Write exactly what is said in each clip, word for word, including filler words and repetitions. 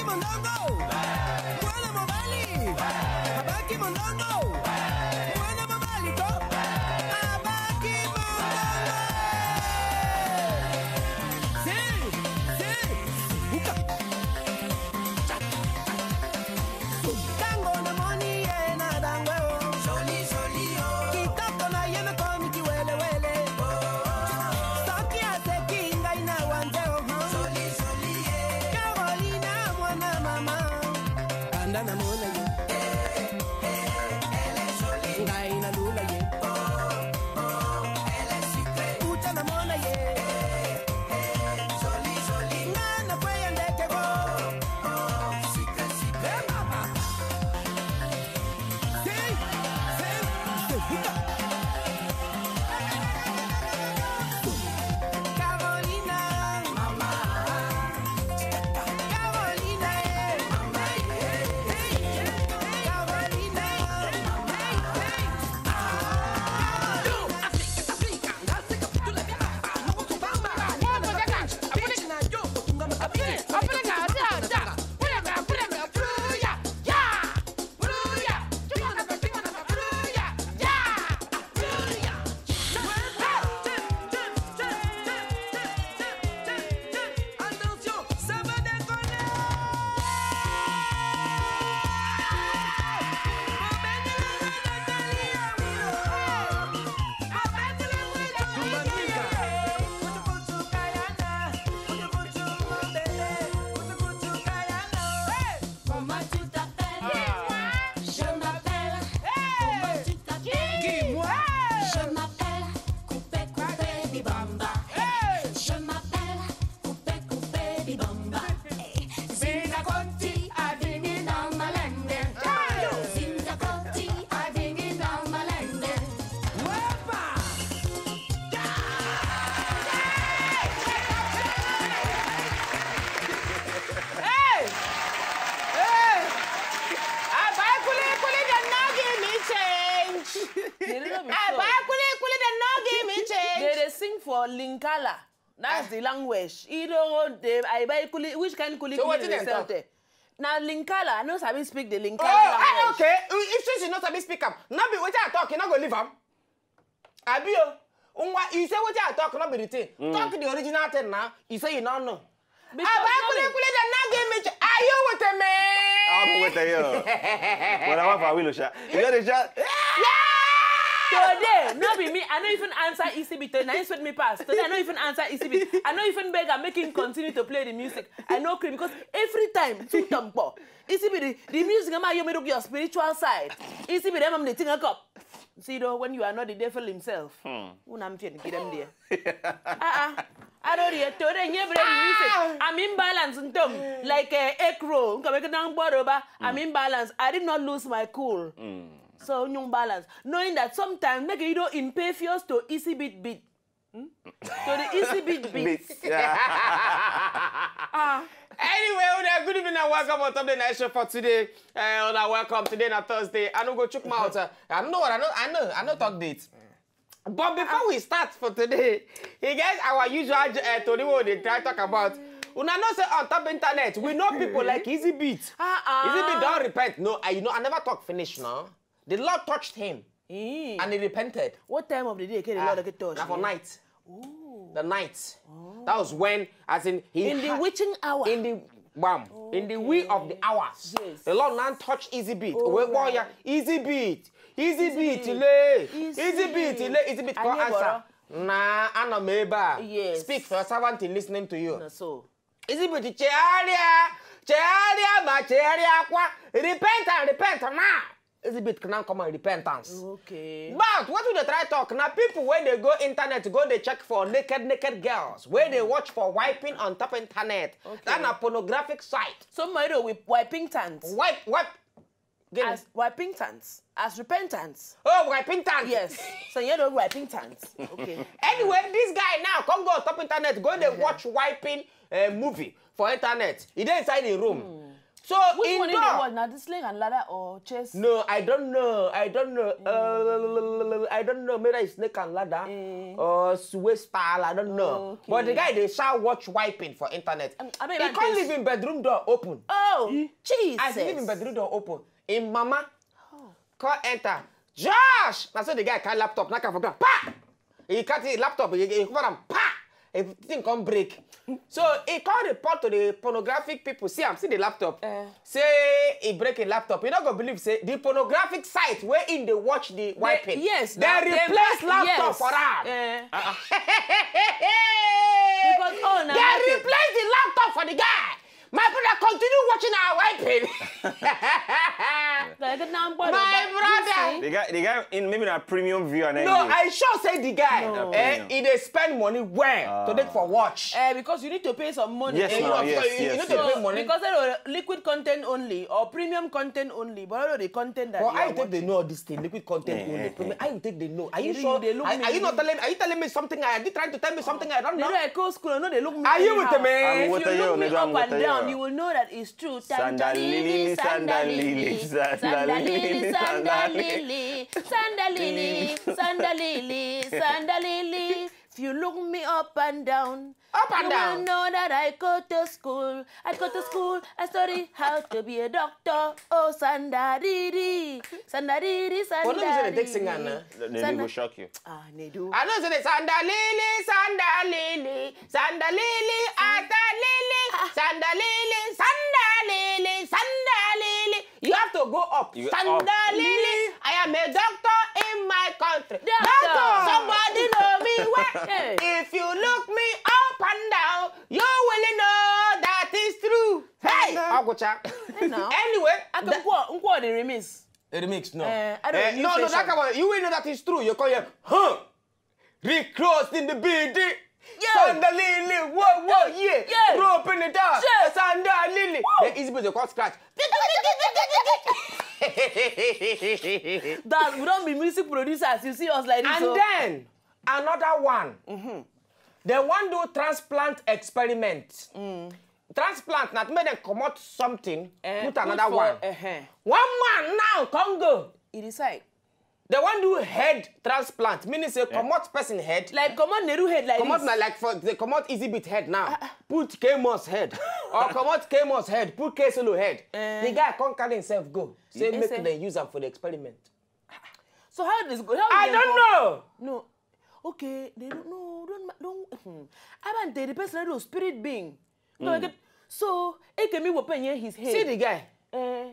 Mondongo. Mwana mobali. Abaki mondongo. Mwana mobali ko. Abaki mondongo. Si, si. Uka. Tango na moni ye na dangwe o. Jolie, jolie o. Kitoko na ye na komi kiwele wele. Soki aseki ngai na wanze o. Jolie, jolie ye. Carolina mwana mama. Banda na mona ye. Ngai na lula ye. Uta na mona ye. Nga na kwe ya ndeke go. Hey, mama. Hey, hey, hey, hey. Carolina, mama. Carolina, eh. Hey, Carolina, mama. Hey, hey. Comment tu t'appelles? Je m'appelle. Comment tu t'appelles? Je m'appelle Coupé Coupé Bibamba. Je m'appelle Coupé Coupé Bibamba. Zinda Koti avini na malende. Zinda Koti avini na malende. Wepa! Hey! Hey! I buy kuli kuli, dem no give me change. They don't know me I so. Buy kuli kuli, dem no give me change. They dey sing for Lingala. That's the language. You don't want the I buy kuli. Which kind kuli So kuli wetin they dem sell talk? There? Na Lingala. I no sabi speak the Lingala Oh, language. Ah, okay. If since you no sabi speak am, no be wetin I talk, you no go leave am. Abi o, nwa, you say wetin I talk, no be the thing. Talk the original thing now. You say you no know. Because Abakule kule dem no give me ch- Are you with me? I'm with you. But I want for Willow Sha. You know the chat? Today, no be me. I no even answer E C B today. Na him sweat me pass. Today, I no even answer E C B. I no even beg am make him continue to play the music. I no cream because every time, two tampo. E C B the, the music am I you make your spiritual side. E C B dem am the thing up. See though, when you are not the devil himself, who nam fit get them there? Ah ah. I don't hear today. Nye break the music. I'm in balance in term like a egg roll. Nka make down boroba. I'm in balance. I did not lose my cool. So new balance. Knowing that sometimes make you don't impervious to E C B beat. To the E C B beat. Beats, yeah. Ah. Anyway, una good evening and welcome on top the night show for today. Uh, una welcome today na Thursday. I no go chook mouth. Uh, I don't know what I know. I know. I know talk date. But before we start for today, you guys, our usual uh, Tony wey dey try talk about. Una know say on top internet, we know people like Easy Beat. Uh-uh. Easy Beat don repent. No, I you know I never talk finish now. The Lord touched him Eh. and he repented. What time of the day can the Ah, Lord get touched? na for eh? night. The night. That was when, as in he In the ha- witching hour. in the bam, in the wee of the hours. Yes. The Lord now touch Easy Beat. Oh, Wait, boy, right. yeah. Easy Beat, Easy Easy Beat, Beat. le, Easy Easy Beat, Beat. le, Easy Beat. Anyị Come answer. gbọrọ. Na ana m ebe a. Yes. Speak for your servant is listening to you. Na so. Easy Beat chegharịa, chegharịa ma chegharịa akwa. Repent and repent now. Easy Beat can now come and repentance. Okay. But what we dey try talk na people wey dey go internet go dey check for naked naked girls wey dey watch for wiping on top internet. Okay. That na pornographic site. So my do with wiping tans. Wipe wipe. As wiping tans. As repentance. Oh, wiping tans. Yes. So you know wiping tans. Okay. Anyway, this guy now come go on top internet go dey watch wiping uh, movie for internet. He dey inside the room. So Which one in the indoor. world now? The sling and ladder or chess? No, I don't know. I don't know. Uh, I don't know. Maybe it's snake and ladder Eh. or sway style. I don't know. Okay. But the guy they shall watch wiping for internet. Um, I mean, He like can't this. leave him bedroom door open. Oh, Oh, Jesus. As he leave him bedroom door open, him mama come enter. Josh! Na so the guy carry laptop, knock am for ground. Pa! He cut his laptop, he, he cover am. Pa! The thing come break. So he come report to the pornographic people. See am, see the laptop. Eh. Say he break a laptop. You no go believe say the pornographic site where in dey watch the wiping. Yes, they now, they replace laptop, yes, for am. Eh. Because, oh, na they replace the laptop for the guy. My brother, continue watching our wiping. My brother. The guy, the guy in maybe a premium view and no, I sure say the guy. No. Eh, he dey spend money well to take for watch. Eh, because you need to pay some money. Yes, eh, you, know, yes, you, yes, you need to pay money. Because they are liquid content only or premium content only, but all the content that. But I think they know this thing, liquid content only. Eh, eh. I think they know. Are you sure? Are, are you not telling? Are you telling me something? Are you trying to tell me something I don't know? They don't go school. No, they look me. Are you with me? If you look me up and down, you will know that it's true. Sandalili, sandalili, sandalili, sandalili, sandalili, sandalili, sandalili. If you look me up and down, up and down, you will know that I go to school. I go to school. I study how to be a doctor. Oh, sandalili, sandalili, sandalili. They go shock you. Ah, they do. I know say the sandalili, sandalili, sandalili, atalili, sandalili, sandalili, sandalili. You have to go up. You up. Sandalili, I am a doctor in my country. Doctor. Doctor. Somebody know me well. Hey. If you look me up and down, you will know that is true. Hey, Agucha. Hey, now. Anyway, I can go, go the remix. A remix, no. Eh, I don't know that one. You will know that is true. You call here, huh? Rick Ross in the building. Yeah. Sandalili, whoa, whoa, yeah. Yeah. Rope in the dark. Yeah. Sandalili. The easy boys, they call scratch. That we don't be music producers. You see us like this. And so then, another one. Mm-hmm. They want do transplant experiment. Mm. Transplant, not make them comot something, eh, put another one. Uh-huh. One man now, Congo. He decide. They want do head transplant, meaning say comot person head. Like comot Nehru head like comot this. Na like for they comot Easy Beat head now. Ah, ah. Put Kemos head. Or comot Kemos head, put K Solo head. Eh. The guy can't carry himself go. Say make say they use am for the experiment. So how this go? How I don't know. No. Okay, they don't know. Don't ma- don't. Hmm. Abante, the person that do spirit being. No, like, so Ekemi will pen his head. See the guy. Eh.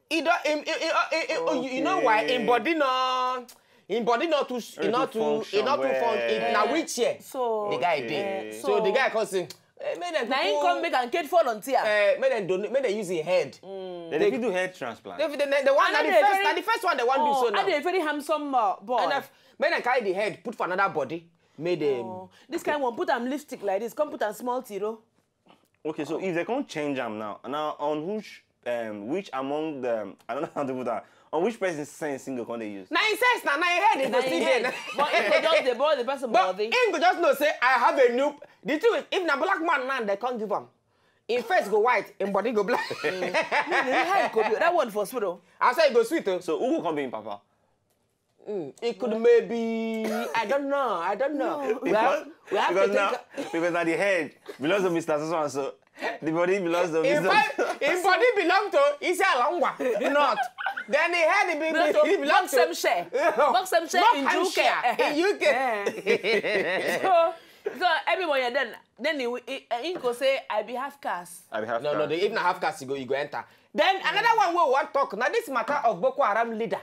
He don't. Him, he, he, he, he, oh, you, you know why? Him body no. Him body not too. He not too. He not too fun. He na wheelchair. So the guy dey. So the guy come say, eh, make them. Now him come make and kid fall on tear. Eh, make them donate. Make them use him head. They fit do head transplant. They, they, they want na the first. Na the first one they want do so now. And they very handsome, uh, boy. And if, make them carry the head, put for another body. Make them. Oh, this kind one put am lipstick like this. Come put am small tiro. Okay, so if they can't change am now, now on which, um, which among them, I don't know how to put that, on which person sense him go come dey use? Na him sense na, na him head he go still get. But him go just dey borrow the person body. But him go just know say I have a new. The thing is, if na black man now, they can't give am. Him face go white, him body go black. Mm. No, no, no, how e go be? That one for sweet o. I say e go sweet o. So who go come be him papa? Mm, it could maybe, I don't know, I don't know. No. We have, we have to think now, because now the head belongs to Mister So and so. The body belongs to Mister So and so. In fact, his body belongs to Isi Alangwa, not. Then the head be, belongs to Buckinghamshire. Buckinghamshire in U K. In U K. So, so everyone, yeah, then, then he, he, he go say, I be half caste. I be half caste. No, no, if na half caste, you go, you go enter. Then another one we want talk. Now this matter of Boko Haram leader.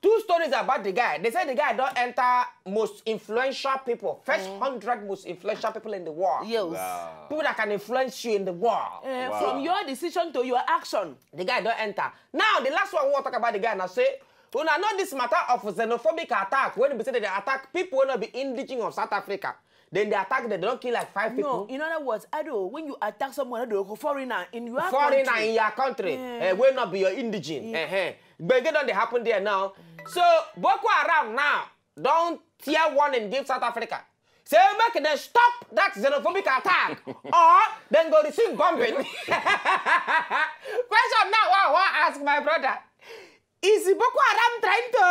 Two stories about the guy. They say the guy don't enter most influential people, first hundred most influential people in the world. Yes. Wow. People that can influence you in the world. Eh, from your decision to your action. The guy don't enter. Now, the last one we want talk about the guy now say, una know this matter of xenophobic attack when they say they attack people who not be indigenous of South Africa. Then they attack them, they don't kill like five people. No, in other words, Ado, when you attack someone, Ado, go foreigner in your country. Foreigner in your country, eh, will not be your indigenous. Eh, eh. Gbege don dey happen there now. So Boko Haram now don tear warning give South Africa. Say make dem stop that xenophobic attack or dem go receive bombing. Question now, I wan ask my brother. Is Boko Haram trying to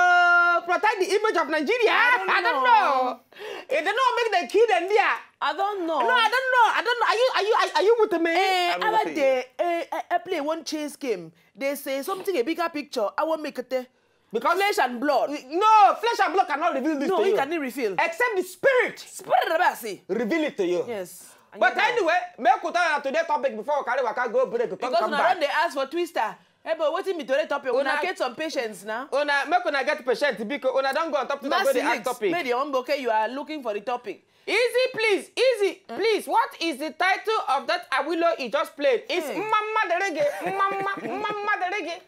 protect the image of Nigeria? I don't know. If they no make dem kill them there, I don't know. No, I don't know. I don't know. Are you are you are, are you with me? Eh, I'm our with you. Day, eh, I, I play one chess game. They say something a bigger picture. I won't make it. Eh. Because Flesh and blood. No, flesh and blood cannot reveal this No, to he you. Can reveal. Except the spirit Spirit of Abasi. reveal it to you. Yes. But anyway, make we talk today topic before we carry waka go break. We come, Because come una back. Don dey ask for twister. Hey, but wetin be today topic? Una Una- get some patience now. Una make una get patient because una don go on top today go Mercy dey ask Leaks, topic. Make the humble okay you are looking for the topic. Easy, please, easy, please. What is the title of that Awilo he just played? It's Hmm. Mama the Reggae. Mama, Mama the Reggae.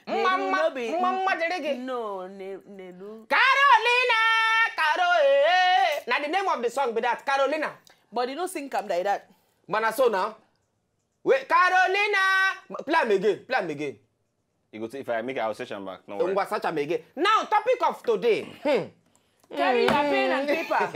Nedu, Mama, no be- Mama the Reggae. No, ne, Nedu. Carolina, Caro, eh. Now the name of the song be that Carolina. But you no sing am like that. But na so now. Wait, Carolina. Play am again. Play am again. You go see if I make our session back. No worry. Ngwa, search am again. Now, topic of today. Hmm. Carry your pen and paper.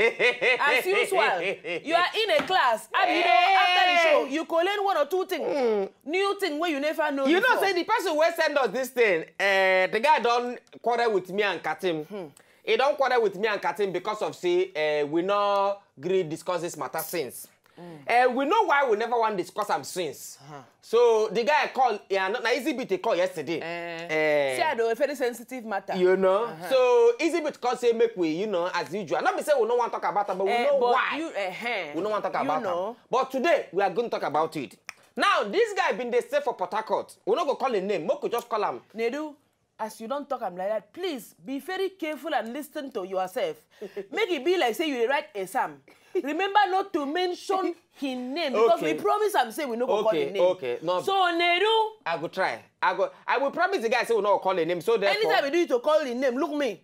As usual, you are in a class. And you know, after the show, you collect one or two things. New thing where you never know You know, before. Say the person who send us this thing, uh, the guy don't quarrel with me and Katim. He don't quarrel with me and Katim because of say uh, we no agree discuss this matter since. Uh, we know why we never want discuss am since. So the guy call, yeah, not na Easy Beat he call yesterday. Eh, Eh, See, I do a very sensitive matter. You know, so Easy Beat call say make we, you know, as usual. Not be say we no want talk about am, but we Eh, know but why. You, eh, Eh, we no want talk you about know. Am. But today we are going to talk about it. Now this guy been dey stay for Port Harcourt. We no go call him name. Make we just call him. Nedu, as you don't talk am like that, please be very careful and listen to yourself. Make it be like say you dey write a psalm. Remember not to mention his name because Okay. We promise am say we no go call Okay, his name. Okay, no. So Nedu, I go try. I go. I will promise the guy say we no go call him name. So therefore, anytime you do it to call his name, look me.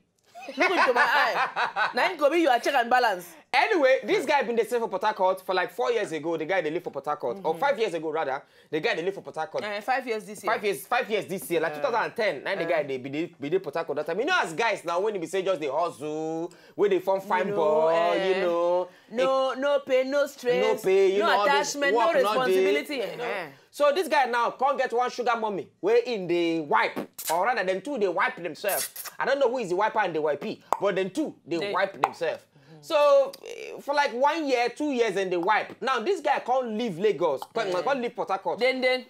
Look into my eye. Now it go be your check and balance. Anyway, this guy been dey stay for Port Harcourt for like four years ago. The guy dey live for Port Harcourt, or five years ago rather. The guy dey live for Port Harcourt. Eh, five years this year. Five years, five years this year, like two thousand and ten. Now the guy dey be dey be dey Port Harcourt that time. You know, as guys now when they be say just dey hustle, where they form fine know, boy, eh, you know, No, no pain, no stress, no pay, you no know, all this attachment, no work no dey, responsibility. You know. Eh. So this guy now can't get one sugar mommy where in the wipe, or rather, them two they wipe themselves. I don't know who is the wiper and the wipee, but them two they, They- wipe themselves. So eh, for like one year, two years, and they wipe. Now this guy can't leave Lagos, can't, can't leave Port Harcourt. Then, then,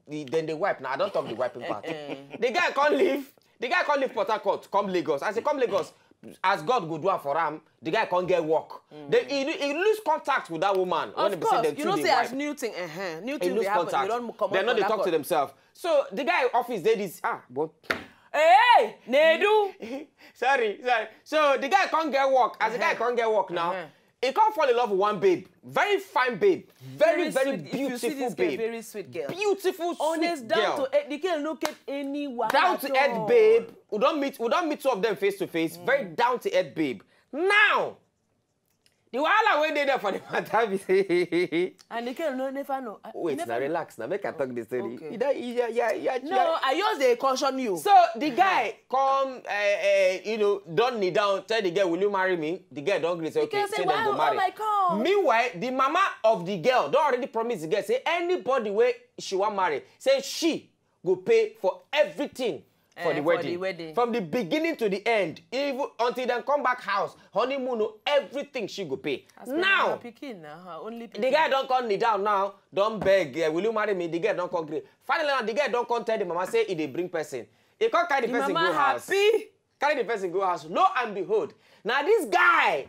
The- then they wipe. Now I don't talk the wiping part. The guy can't leave. The guy can't leave Port Harcourt, come Lagos. I say come Lagos. As God go do am for am, the guy can't get work. Then he, he lose contact with that woman. Of When they say course, them you two know they say wipe. As new thing, uh-huh. New He thing lose dey happen. Contact. You don't come They out know for they that talk to court. Themselves. So the guy office they this ah, but Hey, Nedu. Sorry, sorry. So the guy can't get work. As the guy can't get work now, Uh-huh. he can't fall in love with one babe. Very fine babe. Very, very, Sweet. If you see beautiful this girl, babe. Very sweet girl. Beautiful, Honest, sweet down girl. To earth. The girl no get any wahala Down to at earth all. Babe. We don't meet. We don't meet two of them face to face. Very down to earth babe. Now, the wahala wey dey there for the matter be say. And the girl no never know. Uh, Wait, never now know. Relax. Now make I talk the story. Okay. You don't, yeah, yeah, yeah, No, I just dey caution you. So the guy come, uh, uh, you know, don't kneel down, tell the girl, "Will you marry me?" The girl don't agree. Say, "Okay, Girl say, say them go "Wow, marry." Oh my God." Meanwhile, the mama of the girl don't already promise the girl say anybody where she want marry, say she go pay for everything for Eh, the for wedding. The wedding. From the beginning to the end, even until them come back house, honeymoon, oh, everything she go pay. As per Now, her pikin na her only pikin. The guy don't come kneel down now, don't beg, eh, "Will you marry me?" The girl don't come gree. Finally, now the guy don't come tell the mama say he dey bring person. He come carry the, The person mama go house. Happy. Carry the person go house. Lo and behold, now this guy,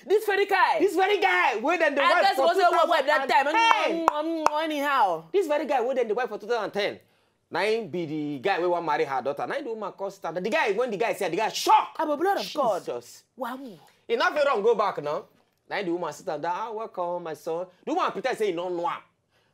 This very guy. This very guy, where then the I wife guess for was a wife that time. two thousand ten. Mm, mm, anyhow. This very guy, where then the wife for two thousand ten. Now him be the guy where want marry her daughter. Now the woman come stand. The guy, when the guy said, the guy shock. Abo blood of God. Jesus. Wow. He not fit run go back now. Now the woman sit down. "Ah, welcome, my son." The woman pretend say he no know am.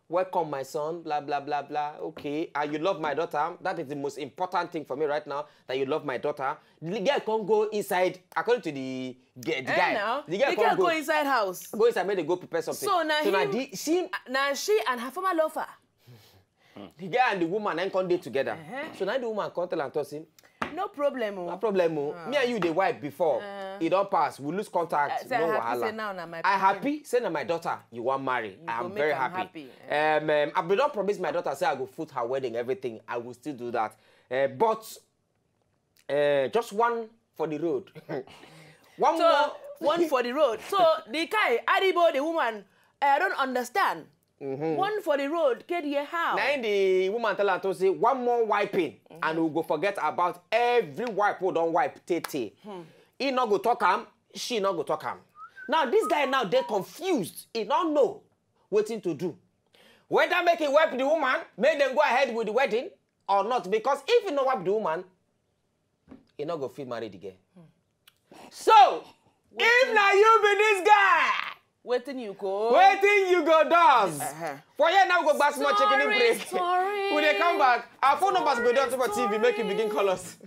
"Welcome, my son. Blah blah blah blah. Okay, and you love my daughter. That is the most important thing for me right now. That you love my daughter." The girl can't go inside. According to the, the, the Eh, guy, now. The girl The can't girl go, go inside house. Go inside, make they go prepare something. So now so now him- the, she, Now she and her former lover. The guy and the woman then come dey together. Uh-huh. So now the woman come tell am talk say, No problem. "No Oh. problem, oh. Me and you dey wipe before. Uh. It don't pass. We lose contact. Uh, say No I happy wahala. Say now na my I pikin. Happy. Say na my daughter. You want marry. go I'm make very am happy. Happy. Um, um, I be don promise my daughter say I go foot her wedding, everything. I will still do that. Uh, but uh, just one for the road. One So, more. One for the road. So the guy, Adibo, the woman, I don't understand. One for the road, K D A, how? Na im the woman tell am to say one more wiping and we go forget about every wipe we don wipe tey tey. He no go talk am, she no go talk am. Now this guy now dey confused, he no know wetin to do. Whether make he wipe the woman, make dem go ahead with the wedding or not, because if he no wipe the woman, he no go fit marry the girl. So, if na you be this guy, Wetin you go? wetin you go does? Uh-huh. For here now we go gba small chicken Sorry, break. Sorry. We dey come back. Our phone numbers go dey on top of T V. Make you begin call us.